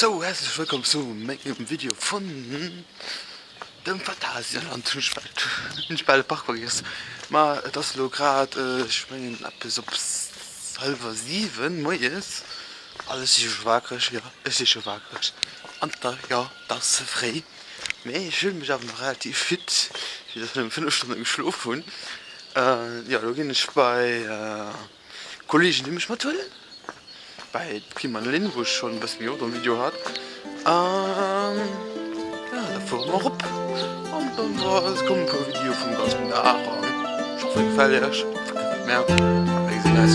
Sou, häerzlech wëllkomm zu mengem Video vun dem Phantasialand. Hunn ech bal, hunn ech bal de Park vergiess. Ma et ass elo grad, ech mengen eppes op hallwer 7 moies. An ech si scho wakereg, jo ech si scho wakereg. An da, jo, et ass ze fréi, mee ech fillen mech awer nach relativ fit, fir dass ech nëmme 5 Stonne geschlof hunn. Jo, elo ginn ech bei Kollegen déi mech mathuelen bei d'Kim an Lynn, wou ech schonn e bësse méi oft am Video hat. An ja, da fuere mer erop an dann kommen e puer Videoe vum ganzen Dag an ech hoffen et gefält iech. Mir gesinn eis.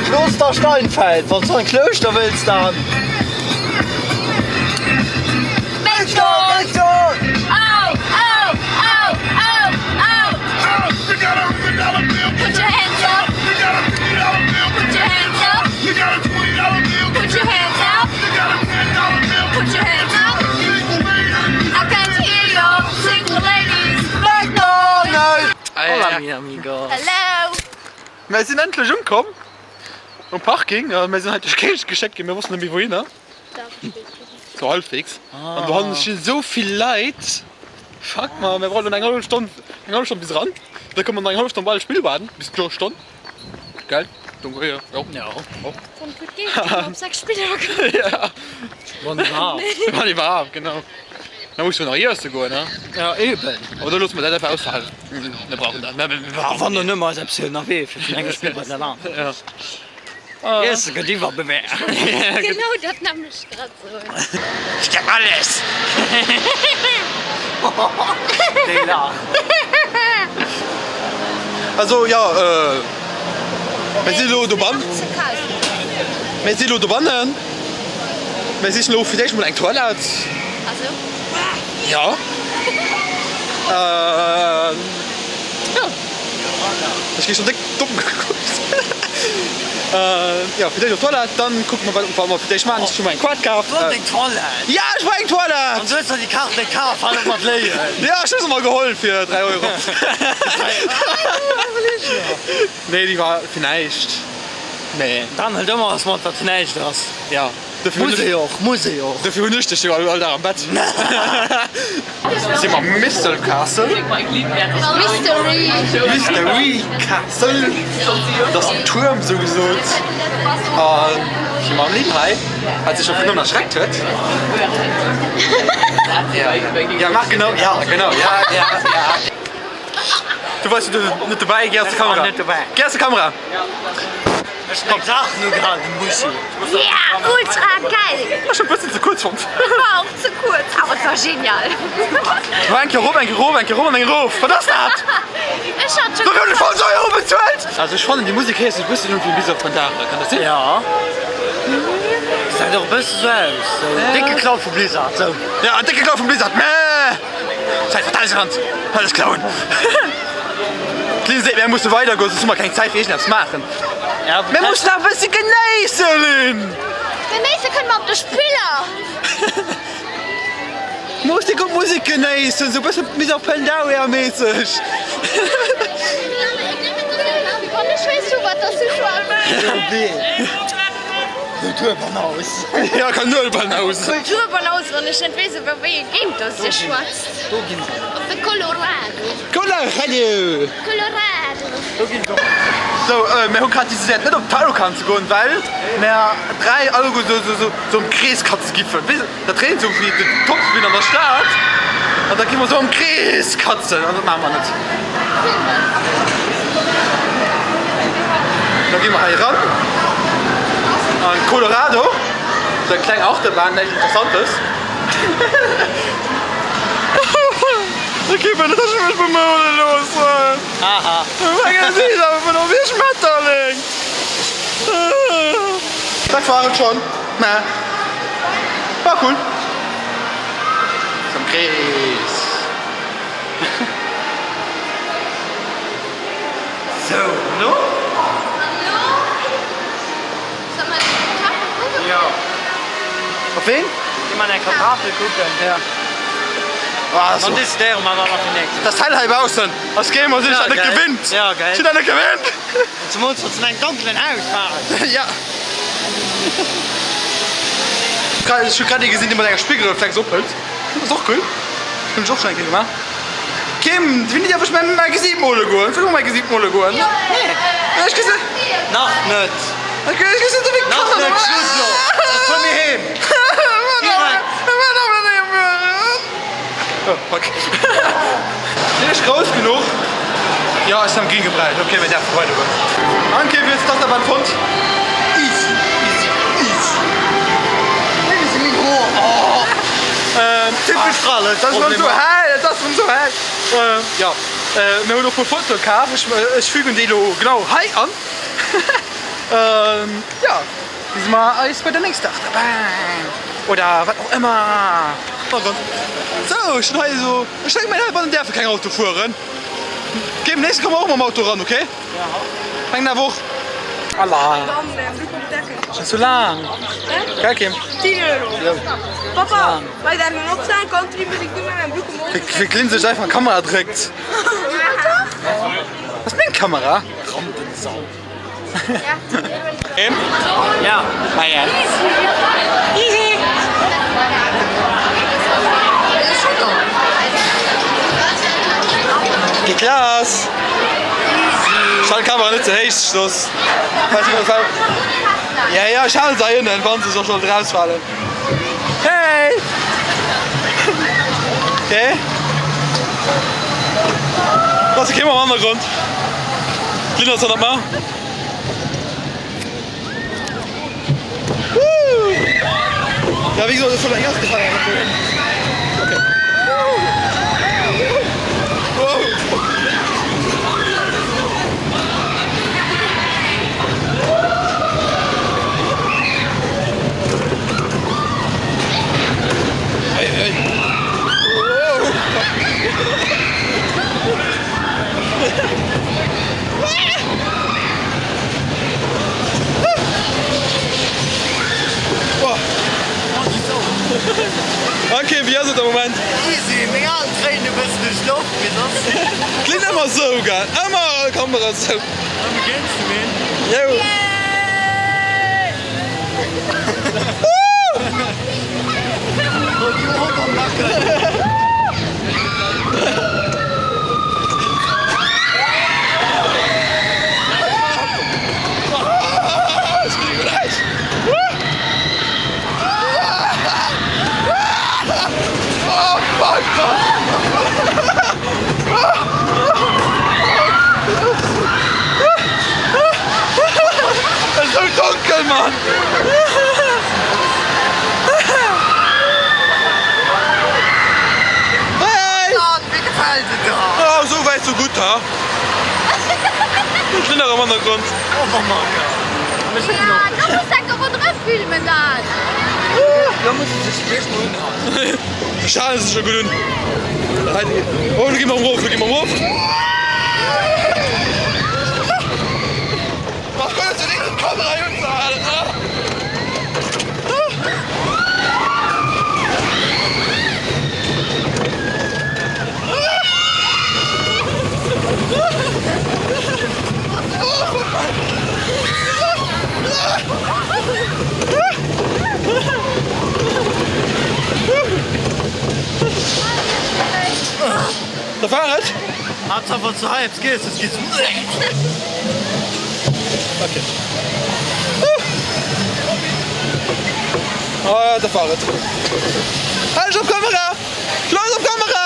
Kloster Steinfeld, wann s du an Klouschter wëlls dann. Mir sinn endlech ukomm um Parking. Mir sinn hei duerch d'Géigend geschéckt ginn, mir wossten net méi wouhinner. Sou halbwegs. An do hannen stinn esou vill Leit. Fuck man, mir brauchen eng hallef Stonn, eng hallef Stonn bis eran. Da kommen wir nach eng hallef Stonn bei Spillwagen, bis zur Stonn. Gell? Dunkel, ja. Ja. Ja. Wann et gutt geet, gi mer op 6 Spiller goen. Ja. Wann iwwerhaapt. Wann iwwerhaapt, genau. Da muss du nach iesse goen, ne? Ja, eben. Aber do loosse mer dat einfach ausfalen. Mir brauchen dat. Mir brauchen Wann dann ëmmer eis eppes ënnerwee fir vun engem Spill bei dat anert. Ja. Iesse gëtt iwwerbewäert. Genau dat nämmlecht grad soen. Ich geb alles! Déi Laach. Also jo, mir si lo dobannen. Mir si lo dobannen. Mir sichen lo fir d'éischt mol eng Toilette. Jo. Jo. Ech gi schon déck domm gekuckt. Jo, fir d'éischt op d'Toilette, dann kucke mer wat mer fir d'éischt maachen. Ech hu mer eng Quad kaf. Du hues eng Toilette? Ja, ech hu eng Toilette! An du hues der déi Karte kaf, hal op mat léien! Ja, ech hu se mer geholl fir 3 Euro. Nee, déi war fir näischt. Nee. Dan hëlt ëmmer eppes mat, wat fir näischt ass. Ja. Muss ee och, muss ee och. Dofir hunn ech dech jo all Dag am Bett. Si mer am Mystery Castle. Mystery. Mystery Castle. Dat ass en Tuerm sou gesot. An fir mam Lynn hei, wat sech scho vun erschreckt huet. Ja, maach genau, ja, genau, ja, ja, ja. Du warst net dobäi, geh aus der Kamera. Geh aus der Kamera. Ech hun eng Saachen ugehalen, den Bussi. Yeah, ultra geil! War schon bëssen ze kuerz fonnt. War och ze kuerz, awer et war genial. War eng Kéier erop, eng Kéier erof, eng Kéier erop an eng erof. Wat ass dat? Ech hat schon. Dofir hunn ech 50 Euro bezuelt! Also ech fannen déi Musek héiert sech e bëssen un wéi Wizard of Pandara, kann dat sinn? Ja. Gesäit och e bëssen sou aus. Sou décke Klau vu Blizzard, sou. Ja, en décke Klau vum Blizzard, mä Zäit fir d'Eisrand, alles klauen. D'Lynn seet, mir musse weidergoen, soss hu mer keng Zäit fir iergendeppes maachen. Ja, Mir mussen nach e bësse genéissen! ginn! Beim nächste kënne mer op de Spiller! Muss déi gutt Musek genéissen, sou bësse Mise Pendaria-méisseg. Wann ech weess vu wat dass du schwätz. Kulturbanaus. Ja, Kanulbanaus. Kulturbanaus, wann ech net weess iwwer wéi ee Géint dass dir schwätzt. Do ginn se. Op de Colorado. Colorado. Colorado. Do ginn se och. Sou, mir hu grad decidéiert net op d'Talokan ze goen, well mär 3 alleguer sou sou am Krees katze giffen. Weess dat dréint sou wéi den Topspin an der Stad an da gi mer sou am Krees katzen an dat maache mer net. Da gi mer hei eran an Colorado, sou eng kleng Achterbahn, näischt Interessantes. Ok, well dat ech mech bemoule loossen. Haha. Wéi Schmetterling. Dat war et schon. Mä war cool. Zum Krees. Sou, lo? An lo soll mer eng Tafel kucken? Jo. Op ween? Gi mer eng Tafel kucken. Ja. Ah, Dann decidéiere mer, wat mer fir nächst. Dat ass hell heibaussen. Als Gamer sinn ech dat net gewinnt. Ja, gell? Ech sinn dat net gewinnt. Zemools wann se an engem donkelen Haus waren. Ja. Ech hu grad ee gesinn, dee mat enger Spiggelreflex ophëlt. Dat ass och cool. Hunn ech och schonn eng Kéier gemaach. Kim, wéini däerf ech mäi mäi Gesiit mole goen? Ech wëll och mäi Gesiit mole goen. Ech gesinn. Nach net. Ech gesinn esou wéi Nach Kanner. net, Schluss lo. Soss fuer mir heem. Direkt. Oh, fuck. Sinn ech grouss genuch? Jo, ech sinn am Gring gebräicht. Ok, mir däerfe weider goen. Anke, wéi hues de d'Achterbahn fonnt? Easy, easy, easy. Wéi sinn meng Hoer? Oh. Typesch Prallen. Dat ass rëm sou hell, dat ass rëm sou hell. Jo, mir hunn och puer Fotoe kaf. Ech, ech fügen déi elo genau hei an. Jo. Gesi mer eis bei der nächster Achterbahn oder wat och ëmmer. Sou, ech hunn hei esou, ech denken mir heibannen däerfe keng Auto fueren. Deemnächst komme mer och mam Auto eran, ok? Mengen awer och. Allah, schon zu laang, gell Kim? Wéi d'Lynn sech einfach an d'Kamera dréckt. Dat ass meng Kamera. Rampensau. Geet lass! Ech halen d'Kamera net ze héich, soss Ja ja ech halen se hei ënnen, wann se scho sollt erausfalen. Hey! Okay. Ass okay mam Hannergrond? D'Lynn ass hannert mer. Woo! Ja, wéi gesot, ech wollt eng Achterbahn fueren. Okay. Wow! Hey, hey. Wow! Ok, wéi ass et am Moment? Easy, meng Aen dréinen e bëssen duerch d'Loft, mee soss. D'Lynn ëmmer sou, gell? Ëmmer Kamera sou. Ëmmer géinst de Wind. Jou. Esou donkel, Mann! Hey! Wéi gefält et der? Oh, sou wäit sou gutt, ha? Ech sinn nach am Hannergrond. Ja, du muss dat ronderëm filmen dann. Lo muss se sech wierklech mol unhalen. Ech hale se scho gutt un. Oh, lo gi mer erof, lo gi mer erof. war et? Haaptsaach wanns du hei eppes giess hues, gees du. Okay. Oh, dat war et. Halt op Kamera! Schloss op Kamera!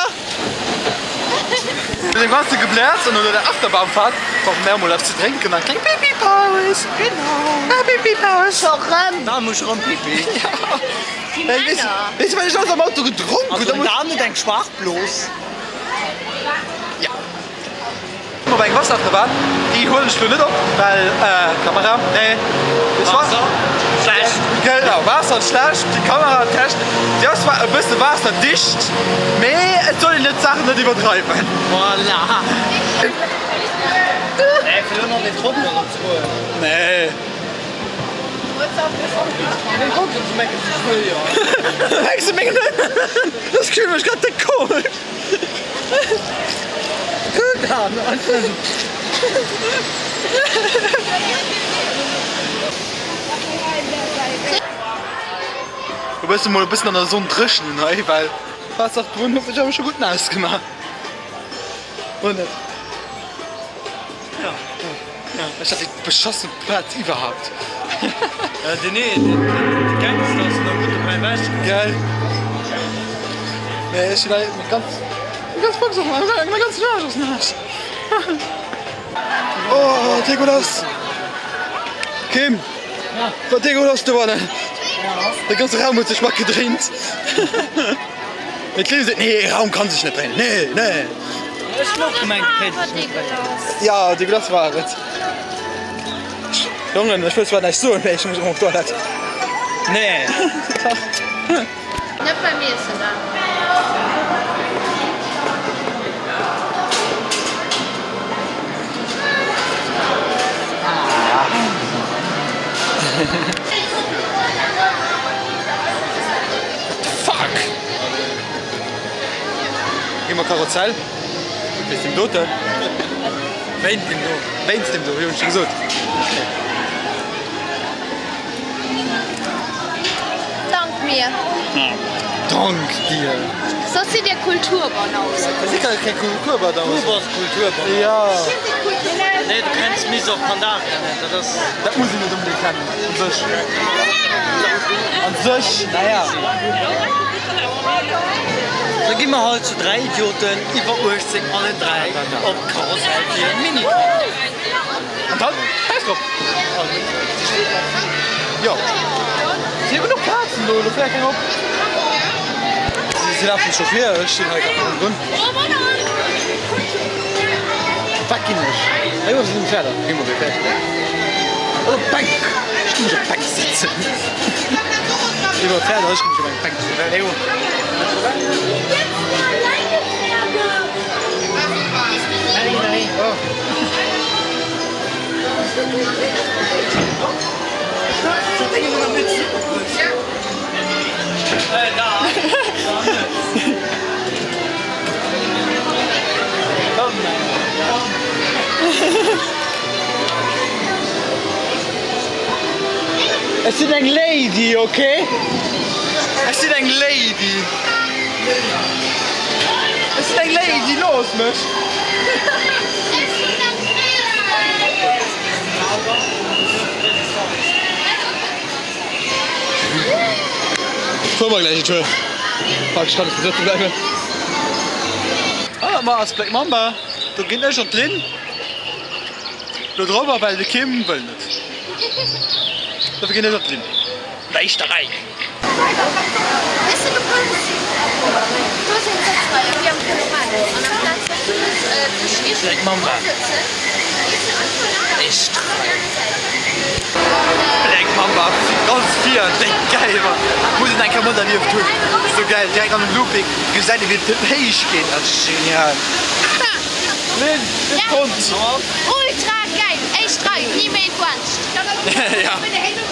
No dem ganze Gebläers an no der Achterbahnfahrt brauche mär emol eppes ze drénken an eng kleng Pipi-Paus. Genau. Pipi-Paus. Scho rëm. Da muss ech erëm Pipi. Déi Männer. Weess du wat ech alles am Auto gedronk hunn? Also den Dan huet eng schwaach Blos. Ja. Op eng Wasserachterbahn, déi huelen ech lo net op, well Kamera, nee, Waasser schlecht. Genau, Waasser schlecht, déi Kamera technesch, déi ass zwar e bësse waasserdicht, mee et soll een net d'Saachen net iwwerdreiwen. Voilà. Nee, fir lo nach nees drop ze goen. Nee. Das kühlt mech grad déck komesch. Lo wëlls de mol e bëssen an der Sonn dréchnen hei, well d'Waasserachterbunn huet mech awer scho gutt naass gemaach, oder net? Ja, ech hat déi beschassen Plaz iwwerhaapt. Ja, deen ee, dee Gangster ass nach gutt dobäi ewech komm. Gell? Mee ech hunn hei meng ganz, meng ganz Box ass naass, mäi ganzen Aarsch ass naass. Oh, degueulasse! Kim, war degueulasse dobannen. De ganze Raum huet sech matgedréint. Mee d'Lil seet, nee, e Raum kann sech net dréinen, nee, nee. Ech hunn och gemengt, et kéint sech net dréinen. Ja, degueulasse war et. Jongen, ech wëll zwar näischt soen, mee ech muss och op d'Toilette. Nee. Dach. Net beim Iessen dann. Fuck! Gi mer Karussell. Wéinst dem doten. Wéinst dem do. Wéinst dem do, wéi hunn ech scho gesot. Dank mir. Dank dir. Soss sidd dir Kulturbanausen. Mir si keng Kulturbanausen. Du bass Kulturbanause. Ja. Nee, du kenns Miss of Pandaria net. Dat ass. Dat muss een net onbedéngt kennen. Un sech. An sech, naja. Da gi mer halt zu 3 Idioten iwwer 18 allen 3 op d'Karussell fir en Mini-Tour. An dann schäiss drop! Jo, si hu genuch Plazen do, do fält keng op. Si lafen scho vir, ech stinn hei grad hannendrun. Wat ginn ech? Hei uewe sinn Pferder. Gi mer op ee Pferd. Oder op d'Bänk. Ech gi mech op d'Bänk sëtzen. Iwwer Pferder, ech gi mech op eng Bänk sëtzen. Ech sinn eng Lady, ok? Ech sinn eng Lady. Ech sinn eng Lady, looss mech! Fuere mer gläich en Tour. Fuck, ech kann net sëtze bleiwen. Ah, mar ass Black Mamba. Do ginn ech an d'Linn. Do drop, well de Kim wëll net. Dofir ginn ech an d'Linn. Wäischterei! Weess de du kanns do sinn Sëtzreihe wéi am Colorado an amplaz dass du muss dech iergendwou dra sëtzen, gees de einfach laanscht op déi aner Säit. Black Mamba ganz vir, déck geil Mann, muss een eng Kéier materlieft hunn, sou geil, direkt an den Looping gesäit een wéi et héich geet, dat ass genial. Lynn, wéi fonnt? Ultra geil, éischt Rei, ni méi laanscht. Ja,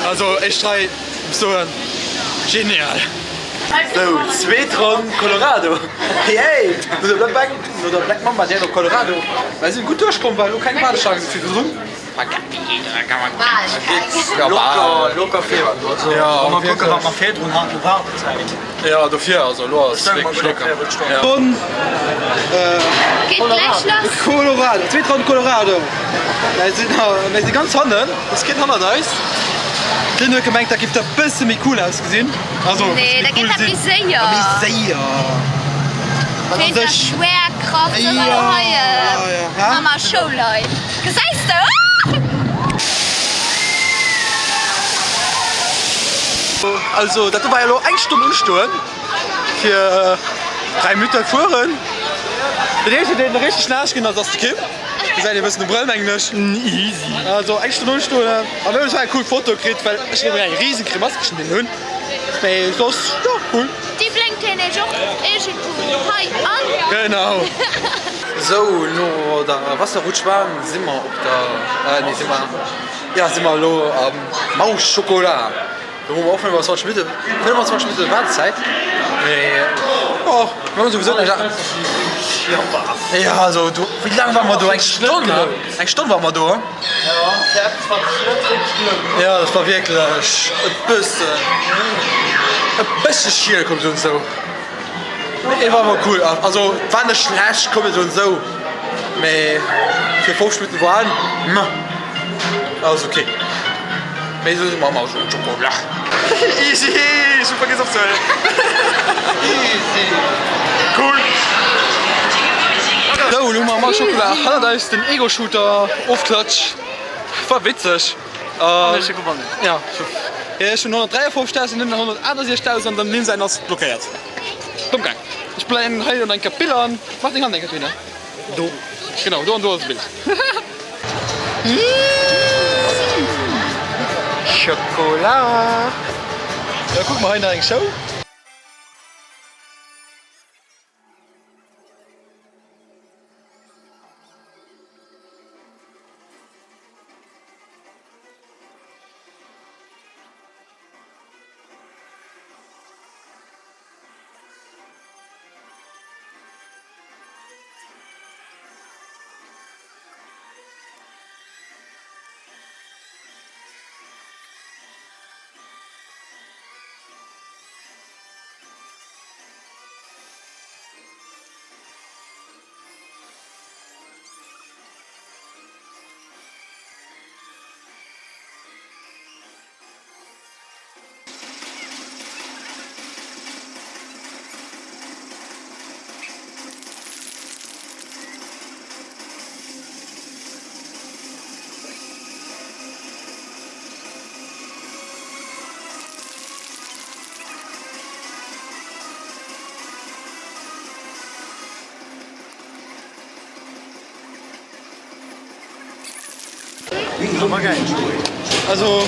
also éischt Rei. Soen, genial! Sou, zweet Ronn Colorado, yay! No der Black Bank, no der Black Mamba direkt op Colorado. Mer sinn gutt duerchkomm, war elo keng Warteschlange sou vill virdrun. Locker, locker virun. Also wa mer kucken, wat mer virdrun haten u Waardezäit. Jo, dofir, also elo ass wierklech locker. Ronn Geet gläich lass. Colorado, zweet Ronn Colorado. Mir sinn, mir si ganz hannen, et ass keen hannert eis. D'Lynn huet gemengt, dat géif da bësse méi cool ausgesinn. Also, Nee, da geet dat méi séier. Méi séier. Wéint der Schwerkraft, soll mer elo hei maache mer Show Leit. Gesäis de? Also dat do war jo elo eng Stonn ustoen fir 3 Minutten fueren. Den eenzegen deen richteg naass ginn ass, ass de Kim. Gesäit ee bëssen um Brëll mengen ech. Easy. Also eng Stonn ustoen a mir hunn zwar eng cool Foto kritt, well ech erëm eng riesen Grimass geschnidden hunn. Mee soss jo cool. Déi blénkt hien och iergendwou hei an. Genau. Sou, no der Wasserrutschbahn si mer op der, nee si mer, jo si mer elo am Maus Chocolat. Do hu mer och 25 Minutten, 25 Minutten Waardezäit. Mee jo, mir hunn souwisou näischt anescht. Jo, also do, wéi laang ware mer do? Eng Stonn, eng Stonn ware mer do. Jo, dat war wierklech e bëssen, e bësse schiel, komm soen esou. Mee war awer cool, also war net schlecht, komm mir soen esou, mee fir 50 Minutten waarden, ma ass ok. Mee esou si mer am Chocolat. Easy, ech hu vergiess opzehuelen. Easy, cool. Sou, elo hu mer am Chocolat hannert eis den Ego-Shooter ofklatsch, war witzeg. An ech hu gewonnen. Ja, ech hunn 153.000, hien 168.000 an dem Lynn säin ass blockéiert. Domm gaang. Ech bleiwen hei un enker Biller an mach deng Hand eng Kéier dohinner. Do. Genau, do an do ass e Bild. Schokola. Da kucke mer hei nach eng Show. Also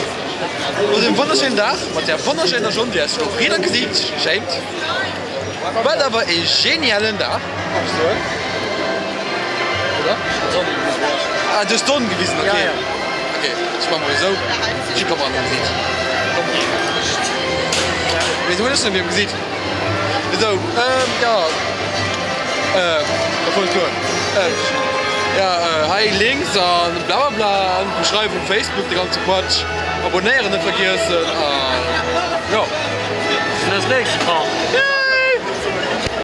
no dem wonnerschéinen Dag mat der wonnerschéiner Sonn déi eis scho riet an d'Gesiicht schéint, war et awer ee genialen Dag, muss ech soen, oder? Ah du hues d'Sonn gewisen, ok. Ok, ech man mol esou, ech hu Kamera am Gesiit. Wéisou hunn ech se net méi am Gesiit? Esou, jo, wat wollt ech soen? Jo, hei links an blablabla an d'Beschreiwung Facebook, de ganze Quatsch. Abonnéieren net vergiessen an jo. Bis nächste Woch.